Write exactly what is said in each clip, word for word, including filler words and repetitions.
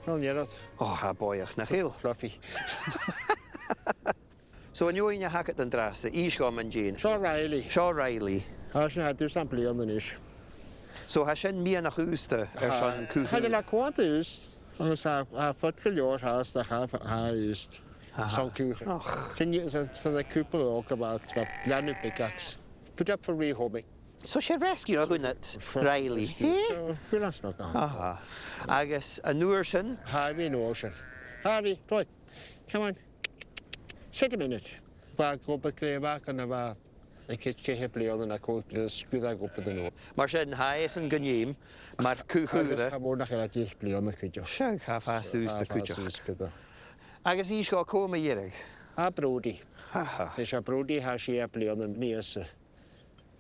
Chan eil iad. O, tha, bòidheach, nach eil? Fluffy. So, an fheadhainn a th' agad an-dràsta, innis dhomh mun deidhinn. Seo Riley. Seo Riley. Tha sin, tha e dusan bliadhna a-nis. So, tha sin meadhanach aosta airson cù chùil. Tha e gu math aosta, agus tha, tha e fada gu leòr, tha, tha, tha e aosta. Aha. Son cù chùil. Och. Sin, sin, sin an cùpla òg a bha, bha leanabh beag aca. Put up for rehoming. So 's e rescue a th' annad, Riley, eh? So, bha e snog, ah. Aha. Agus an uair sin? Harvey an uair sin. Harvey, right. Come on. Sit a minute. Bha e ag obair glè mhath, gun a bha e ceithir bliadhna no còig bliadhna, 's chuir e e ag obair an uair. Mar sin, tha esan gun fheum, mar cù chùil. Agus cha mhòr nach eil e deich bliadhna cuideachd. Seadh, tha e fhathast aosta cuideachd. Tha e fhathast aosta cuideachd. Agus innis dhomh cò mu dheireadh? Ah, Brody. Aha. Is e Brody, tha e sia bliadhna mìosa.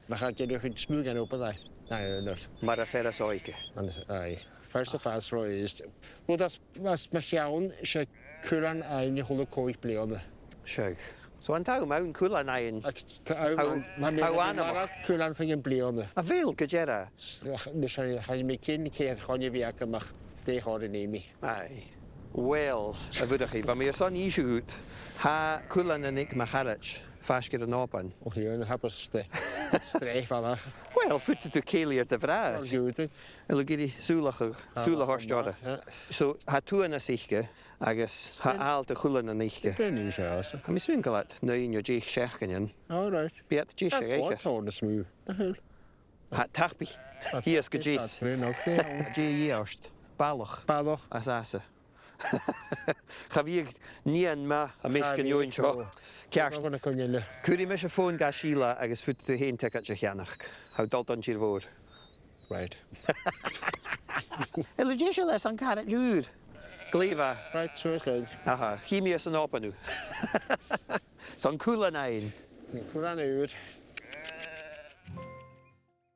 Nach eil e dìreach a' smaoineachadh gun obair e. Aye, no. Mar a bha e fhathast òige. An, aye. Fhathast a' fàs ro aosta. Well, that's, that's mo cheann, 's e cuilean fhaighinn a h-uile còig bliadhna. Seadh. So an t-àm ann cuilean fhaighinn. Ach, t-, àm, tha, tha, tha mi, tha mi a' marbhadh cuilean feadh am bliadhna. A bheil, gu dearbh? S-, ach, nis, chan eil mi cinnteach cò mheud a bhios agam ach dà chòrr an àm. Aye. Well, a Mhurchaidh, bha mi airson innse dhut, tha cuilean an Aig mo charaid faisg air an Òban. O, tha e air a' Shrèith, bha e. Well, faodaidh tu cèilidh air do bhràthair. Well, you would think. A bheil thu ag iarraidh sùil a, sùil a thoirt orra? Ah, yeah. So, tha tuathanas aice, agus tha allt a' chuileanan aice. Tha mi a' smaoineachadh gu bheil iad naoi no deich seachdainean. All right. Bidh iad deas a dh'aithghearr. Tha e a' tòrr nas motha. Tha, tapaidh. Shìos gu deas. Dè dhìot? Balach. Balach. Às àsa. Cha bhiodh nighean math am measg an fheadhainn seo. Ceart. Cuiridh mise fòn gu Sìleas agus faodaidh tu fhèin tiogaid a cheannach. Tha thu a' dol dhan tìr-mòr. Right. A bheil thu deiseil airson caraid ùr? Glè mhath. Right, suas leinn. Aha, chì mi às an Òban thu. Son cuilean fhaighinn. Cuilean ùr.